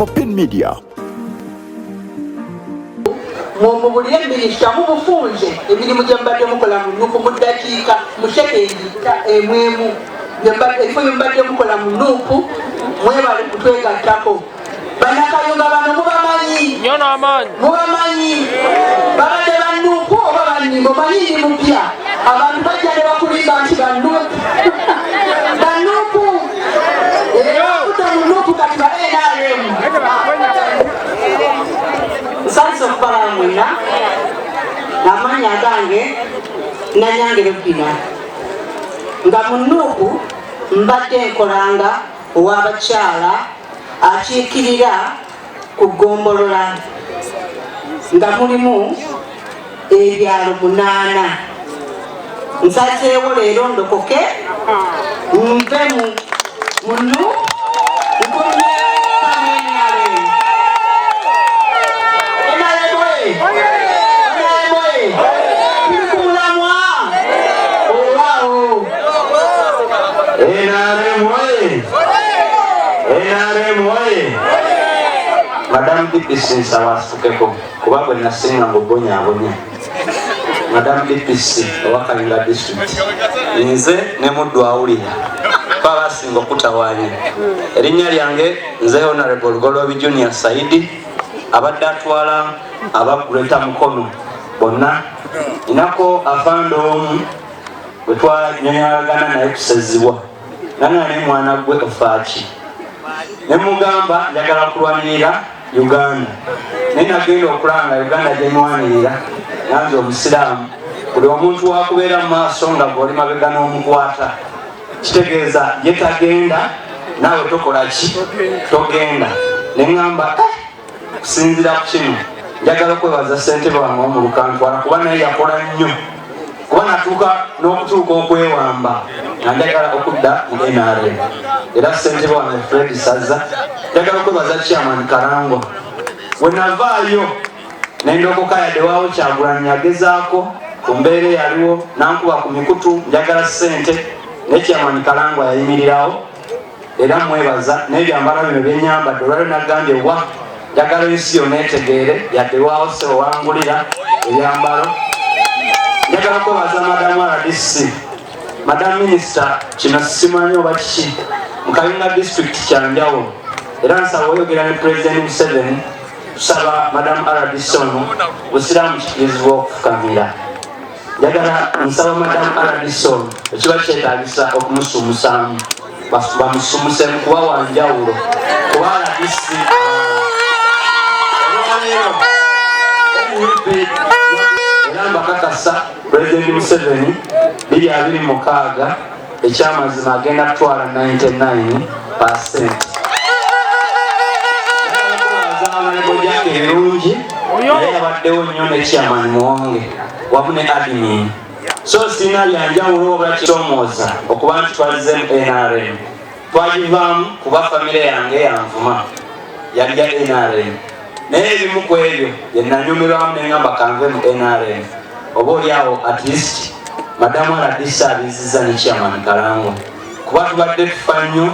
Popin Media. Mumubulire minisita mubufunze emirimu gye mubadde mukola mu NUP mu ddakiika mu sekendi emwemu ebifo bye mubadde mukola mu NUP. Mwebale kutwegattako. Bannakayunga bano mubamanyi, mubamanyi, babadde ba NUP oba bannimba. Omanyi ndi mupya, abantu bajja ne bakulimba nti ba NUP, ba NUP era bavudde mu NUP, kati ba NRM. Nsanyuse okubalaba mwenna. Amannya agange Nanyange Lubina, nga mu NUP mbadde nkolanga ow'abakyala akiikirira ku ggombolola nga mulimu ebyalo 8. Nsazeewo leero ndokoke nve mu munu nkomyewo NRM. NRM oye! NRM oye! Tuli ku mulamwa owaawo. NRM oye! NRM oye! Madam DPC, nsaba asukeko kuba gwe nasinga ng'obonyaabonya. Madam DPC owa Kayunga District, nze ne muddu awulira kuba basinga okutawaanya. Erinnya lyange nze Honorable Lugoloobi Junior Saidi, abadde atwala aba Greater Mukono bonna. Ninako afande omu bwe twanyonyalagana naye kusezibwa nanga naye, "Mwana gwe, ofaaki?" Ne mugamba, "Njagala kulwanirira Uganda." Naye nagenda okulanga Uganda gyenwanirira nanze omusiraamu, buli omuntu wakubeera mu maaso nga gweoli mabega n'omukwata, kitegeeza ye tagenda, naawe tokola ki, togenda. Neŋŋamba, "Eh, kusinzira ku kino njagala okwebaza ssentebe wange omulukantwala, kuba naye yakola nnyo, kuba natuuka n'okutuuka okwewamba nga njagala okudda mu NRM." Era ssentebe wange Fred Saza, njagala okwebaza Chairman Karangwa. We navaayo nendokoka, yadde waawo Kyagulanyi agezaako ku mbeera eyaliwo nankuba ku mikutu, njagala ssente, ne Chairman Karangwa yayimirirawo era mwebaza. N'ebyambalo bino byenyambadde olwaliro nagambye wa njagala ensi yonna etegeere, yadde waawo sebo wangulira ebyambalo. Njagala kwebaza Madamu RDC, Madam Minisita. Kino simanyi oba kiki mu Kayunga District kyanjawulo, era nsaba oyogera ne President Museveni. Tusaba Madamu RDC ono, busiraamu kikirizibwa okufukamira. Njagala nsaba Madamu RDC ono, ekiba kyetagisa okumusumusaamu, bamusumusemu kuba wanjawulo, kuba RDC olwaleero NUP era mbakakasa President Museveni 2026 ekyamazima agenda kutwala 99%. Ebirungi naye yabaddewo nnyo ne Chairman Muwonge wamu ne admin, so sirina byanjawulo wabula kisomooza okuba nti twalizemu NRM. Twagivaamu kuba famire yange yanvuma, yali ya NRM, naye ebimu ku ebyo byenanyumirwamu neŋamba kanve mu NRM. Oba oliawo at least Madamu RDC abiziza ne Chairman Kalangwa, kuba tubadde tufa nnyo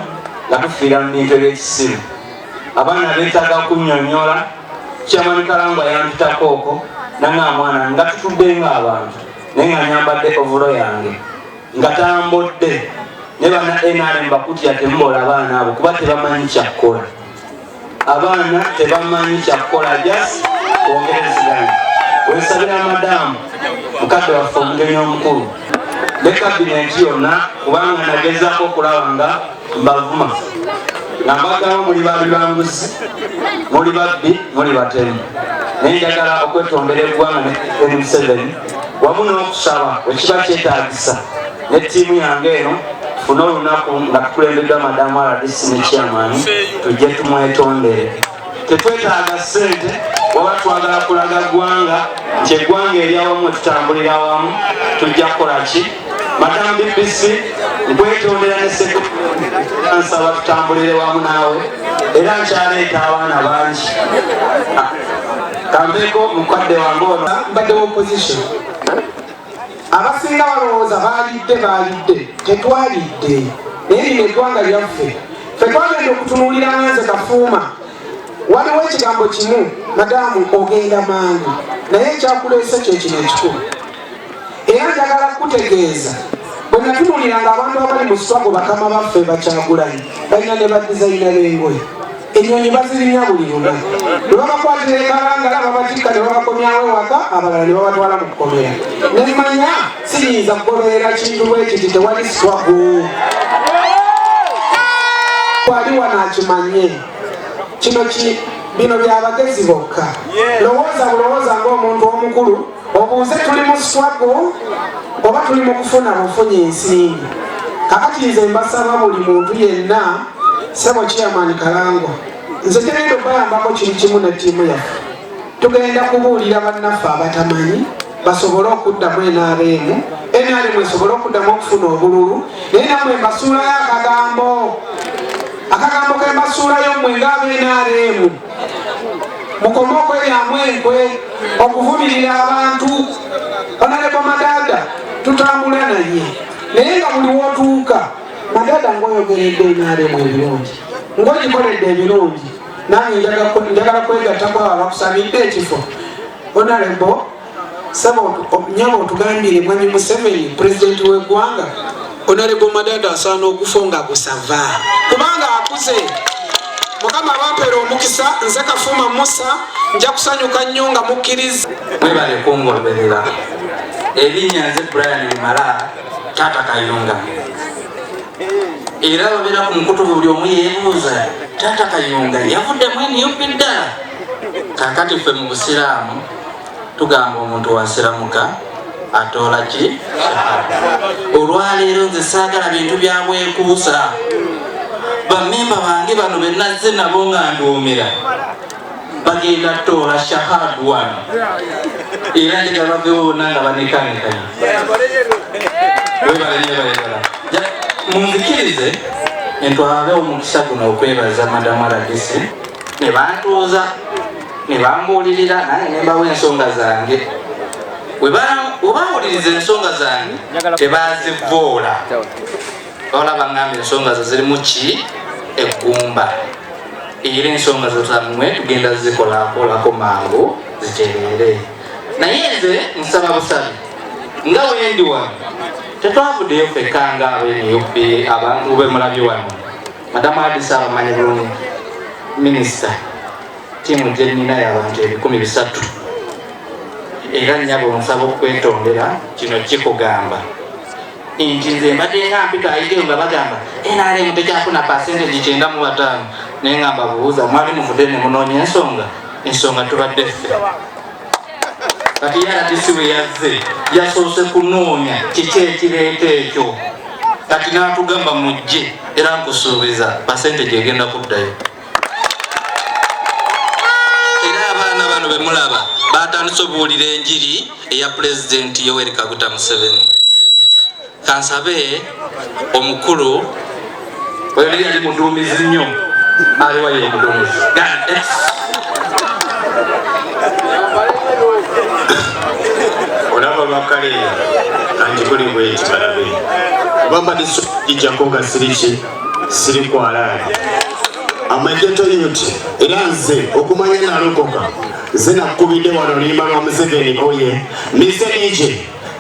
nga tufiira mu bintu ebyekisiru. Abaana beetaaga kunnyonnyola. Chairman Kalangwa yampitako okwo nanga mwana nga tutudde ng'abantu, naye nga nyambadde overall yange nga tambodde ne bana NRM bakutya, "Temubola abaana abo kuba tebamanyi kyakkola, abaana tebamanyi kyakkola, just kwongerezeganya." Wensabira madamu mukadde waffe omugenyi omukulu ne kabineti yonna, kubanga nagezaako okulaba nga mbavuma nga mbagamba muli babi banguzi, muli babbi, muli batemu, naye njagala okwetondera eggwanga ne Museveni wamu n'okusaba wekiba kyetagisa ne ttiimu yange eno tufune olunaku nga tukulembeddwa Madamu RDC ne Chairman, tujje tumwetondere. Tetwetaaga ssente, waba twagala kulaga ggwanga nti eggwanga eryawamu tutambulira wamu. Tujja kukola ki? Madamu DPC, nkwetondera ne nsaba tutambulire wamu naawe, era nkyaleeta abaana bangi. Kampeeko mukadde wange ono. Mbadde wa opposition. Abasinga balowooza baalidde, baalidde, tetwalidde, naye lino eggwanga lyaffe. Ffe twagenda okutunuulira nga nze Kafuuma. Waliwo ekigambo kimu, madamu, ogenda mangu, naye ekyakuleese kye kino ekikulu. Era njagala kukutegeeza, bwe natunuuliranga abantu abali mu struggle, bakama baffe bakyagulanyi balina ne badizayina b'engoye, ennyonyi bazirinya buli lunaku. Bwe babakwatira ekalangala babatikka ne babakomyawo ewaka, abalala ne babatwala mu kkomera. Nemanya siyinza kugoberera kintu bwe kiti, tewali struggle. Wali wano akimanye kino ki, bino byabagezi bokka. Lowooza bulowooza ng'omuntu omukulu, obuuze tuli mu struggle oba tuli mu kufuna bufunyi ensimbi. Kakati nze mbasaba buli muntu yenna, sebo chairman Kalangwa, nze tugenda okubayambako kiri kimu ne ttiimu yaffe. Tugenda kubuulira bannaffe abatamanyi basobole okuddamu NRM, NRM esobole okuddamu okufuna obululu. Naye nammwe mbasuulayo akagambo, akagambo ke mbasuulayo mmwe ng'aba NRM, mukome okweryamu enkwe, okuvumirira abantu. Honorable Madada tutambula naye, naye nga buli wootuuka, Madada, ng'oyogeredde NRM ebirungi, ng'ogikoledde ebirungi, nange njagala kwegattako abo abakusabidde ekifo. Honorable sebo, nyaba otugambire Mwami Museveni, pulezidenti w'eggwanga, Honorable Madada asaana okufa nga gusava, kubanga akuze. Mukama bampeera omukisa. Nze Kafuma Musa, nja kusanyuka nnyo nga mukkiriza. Mwebale kungoberera. Erinnya nze Brian Mala, Taata Kayunga. Era babeera ku mukutu, buli omu yeebuuza, Taata Kayunga yavuddemu NUP ddala? Kakati ffe mu Busiraamu tugamba omuntu wasiramuka atoola ki. Olwaleero nze saagala bintu byabwekuusa. Bamemba bange bano benazze nabo nga nduumira bagenda toola shahadu wano, era njagala bavewo bonna nga banekanekanye. Webale nyo, webale ddala. Munzikirize entwale omukisa guno okwebaza Madamu RDC. Ne bantuuza ne bambuulirira, nange ne mbawa ensonga zange. We bawuliriza ensonga zange tebazivoola, wabula baŋŋamba ensonga zo zirimu ki eggumba, era ensonga zo zammwe tugenda zikolakolako mangu zitereere. Naye nze nsaba busabi, nga wendi wano tetwavuddeyo ffekka nga aba NUP. Abantu bemulabye wano, Madamu RDC abamanyi bulungi, minisita, ttiimu gye nnina y'abantu 300,000. Era nnyabo, nsaba okwetondera kino kikugamba nti nze mbadde nga mpita ayigeyo nga bagamba NRM tekyafuna percentage 95, naye nga mbabuuza, mwali muvudde ne munoonya ensonga? Ensonga tubadde ffe. Kati RDC bwe yazze yasoose kunoonya kiki ekireeta ekyo, kati n'atugamba mujje, era nkusuubiza percentage egenda kuddayo. Era abaana bano bemulaba batandise obuwulira enjiri eya Pulezidenti Yoweri Kaguta Museveni. Kansabe omukulu oyo naye yali muduumizi nnyo, aliwayo omuduumizi. Olaba bakale kanjikuli bweti balabe oba mbadde gijjako nga siriki siri kwalaali amagye toyoti. Era nze okumanya nalokoka, nze nakubidde wano oluyimba lwa Museveni oye. Mr DJ,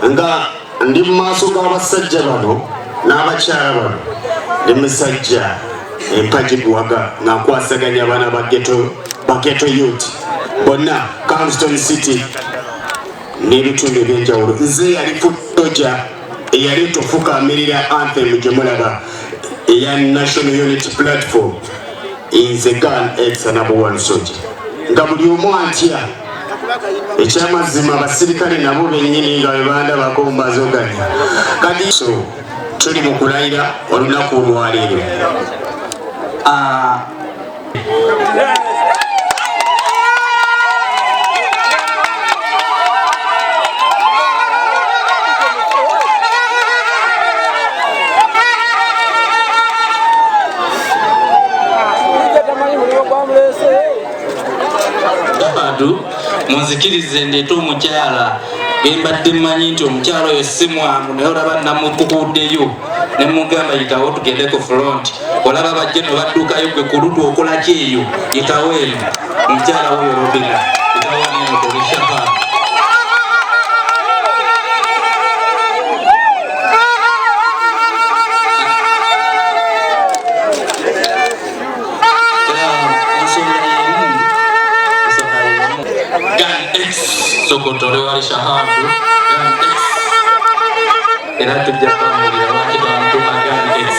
nga ndi mu maaso g'abasajja bano n'abakyala bano, ndi musajja empagi buwaga nga nkwasaganya abaana ba ghetto, ba ghetto youth bonna, Canstone City n'ebitundu ebyenjawulo. Nze yali futoja eyali tofukamirira anthem gye mulaba eya National Unity Platform. Nze Gun X number one soldier, nga buli omu antya. Ekyamazima abasirikale nabo bennyini nga bwe bandabako mbazoganya. Kati so tuli mu kulayira olunaku olwaleero. Ah, abantu munzikirize ndeete omukyala gembadde mmanyi nti omukyala oyo si mwangu, naye olaba namukukuddeyo. Ne mugamba yitawo tugende ku front, olaba bajje no baddukayo gwe ku ludu okola ki eyo, yitawo eno mukyala wuyo Robina, yitawo neno kulishaha. Sokotole shahadu era tujja kwamulira lwaki twamutuma Gan X.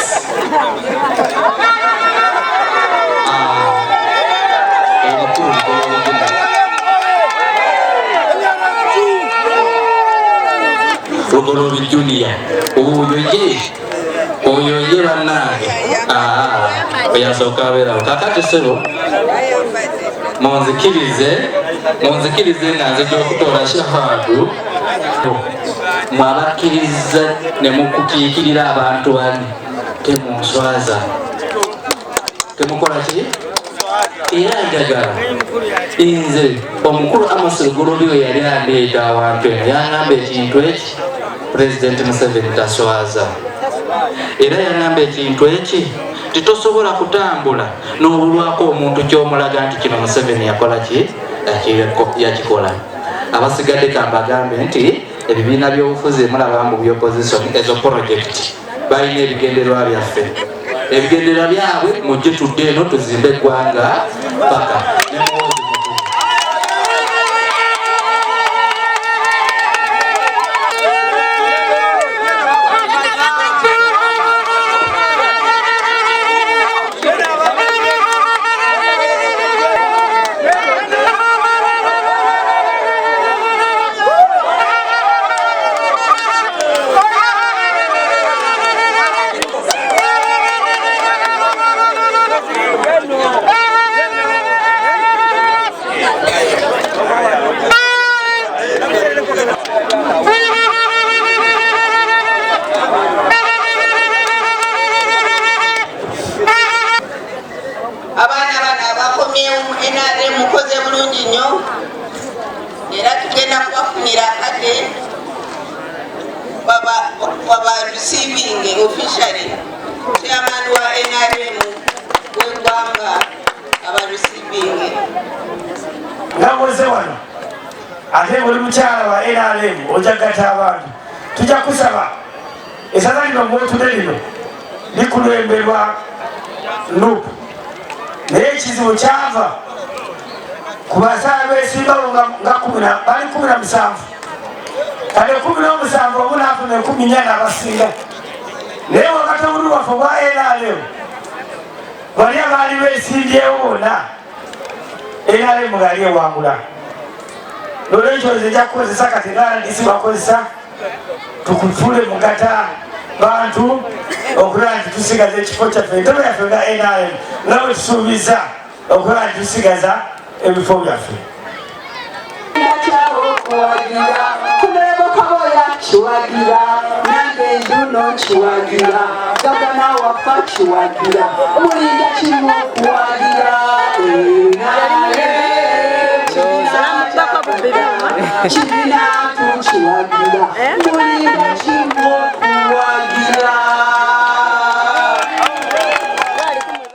Lugoloobi Junior oyo ye bannange oyo asooka abeerawo. Kaakati ssebo munzikirize nga nzija okutoola shahadu mwabakkiriza ne mukukiikirira abantu bani temunswaza temukola ki? Era njagala nze omukulu Amos Lugoloobi we yali andeeta awantu eno yangamba ekintu eki Pulezidenti Museveni taswaza, era yangamba ekintu eki titosobola kutambula n'obulwako omuntu ky'omulaga nti kino Museveni yakola ki yakikola. Abasigadde kambagambe nti ebibiina by'obufuzi mulaba mu by'opposition ezo project balina ebigendererwa byaffe, ebigendererwa byabwe mujje tudde eno tuzimbe eggwanga paka. Abaana bano abakomyewo mu NRM mukoze bulungi nnyo, era tugenda kubafunira akadde baba receiving officially chairman wa NRM w'eggwanga aba receiving. Nga muze wano ate buli mukyala wa NRM ojja kugatta abantu, tujja kusaba essaza lino mw'otudde lino likulemberwa NUP, naye ekizibu kyava ku basaala beesimbawo nga bali 17, kale 17 omu n'afuna 14 abasinga, naye wakati obululu bwaffe obwa NRM bali abaali beesimbyewo bonna NRM ng'ali ewangula. Nolwekyo nze nja kukozesa kati nga RDC bakozesa tukufuule mugata bantu okulaba nti tusigaza ekifo kyaffe, entebe yaffe nga NRM nga bwe tusuubiza okulaba nti tusigaza ebifo byaffe. Kiwagira nange nduno kiwagira gavana waffe kiwagira mulinda kimu okuwagira kibiina tukiwagira mulinda kimu okuwagira.